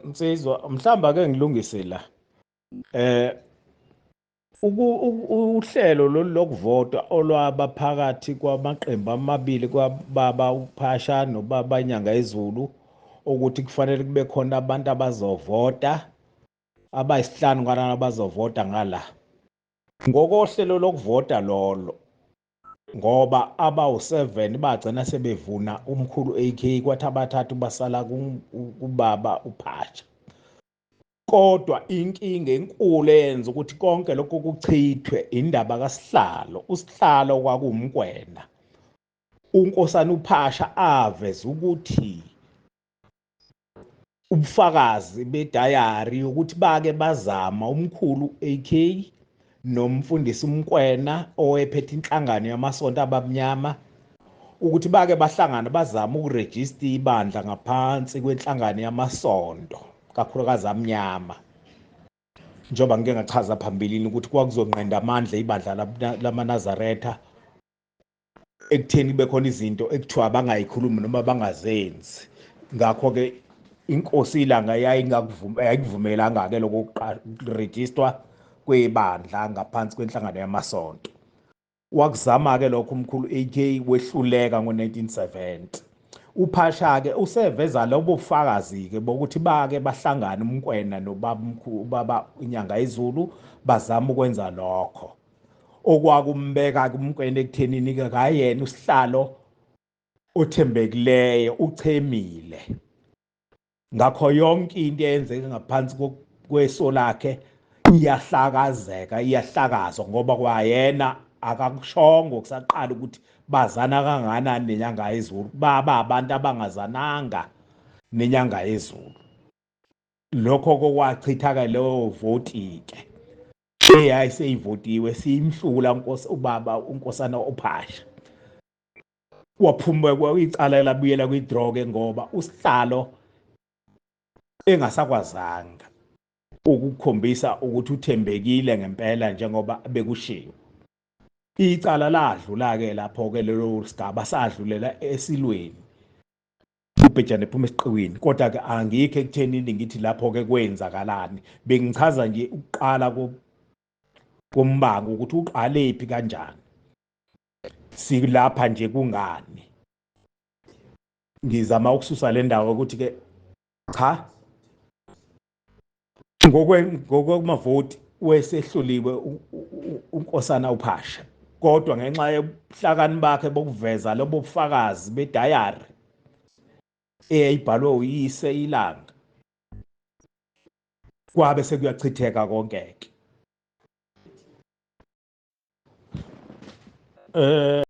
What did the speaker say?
Nsizwa mhlamba ake ngilungise la. Eh uhlelo lolu lokuvota olwaba phakathi kwamaqembu amabili kwababa uPhasha nobaba iNyanga eZulu ukuthi kufanele kube khona abantu abazovota abayisihlanu kanana abazovota ngala. Ngokohlelo lokuvota lolo ngoba abawu7 bagcina sebevuna umkhulu AK kwathi abathathu basala kubaba uPhasha. Kodwa inkinga enkulu eyenza ukuthi konke lokho kuchithwe indaba kaSihlalo. uSihlalo kwakuwumkwena. uNkosana uPhasha aveza ukuthi ubufakazi bedayari ukuthi bake bazama umkhulu AK nomfundisi uMkwena owephethe inhlangano yamasonto abamnyama ukuthi bake bahlangana bazama ukurejista ibandla ngaphansi kwenhlangano yamasonto kakhulukazi amnyama. Njengoba ngike ngachaza phambilini ukuthi kwakuzonqenda amandla ibandla lamaNazaretha ekutheni kube khona izinto ekuthiwa bangayikhulumi noma bangazenzi. Ngakho-ke inkosi ilanga ayikuvumelanga-ke lokho kurejistwa kwebandla ngaphansi kwenhlangano yamasonto. Wakuzama-ke lokho umkhulu AK wehluleka ngo-1970. uPhasha-ke useveza lobo bufakazi-ke bokuthi bake bahlangana uMkwena ubaba iNyanga eZulu bazama ukwenza lokho. Okwakumbeka-ke uMkwena ekuthenini-ke ngayena usihlalo othembekileyo uchemile. Ngakho yonke into eyenzeka ngaphansi kweso lakhe iyahlakazeka iyahlakazwa ngoba kwayena akakushongo kusaqala ukuthi bazana kangakanani neNyanga eZulu. Baba abantu abangazananga neNyanga eZulu. Lokho kokwachitha-ke leyo voti-ke eyayiseyivotiwe siyimhlula ubaba uNkosana uPhasha. Waphuma icala labuyela kwi-draw-ke ngoba usihlalo engasakwazanga ukukhombisa ukuthi uthembekile ngempela njengoba bekushiwo. Icala ladlula-ke lapho-ke lelo sigaba sadlulela esilweni. Ubhejane ephuma esiqiwini. Kodwa-ke angikho ekuthenini ngithi lapho-ke kwenzakalani. Bengichaza nje ukuqala kombango ukuthi uqalephi kanjani. Silapha nje kungani. Ngizama ukususa le ndawo ukuthi-ke cha ngokwamavoti wesehluliwe uNkosana uPhasha. Kodwa ngenxa yobuhlakani bakhe bokuveza lobo bufakazi bedayari eyayibhalwe uyise ilanga kwabe sekuyachitheka konke-ke.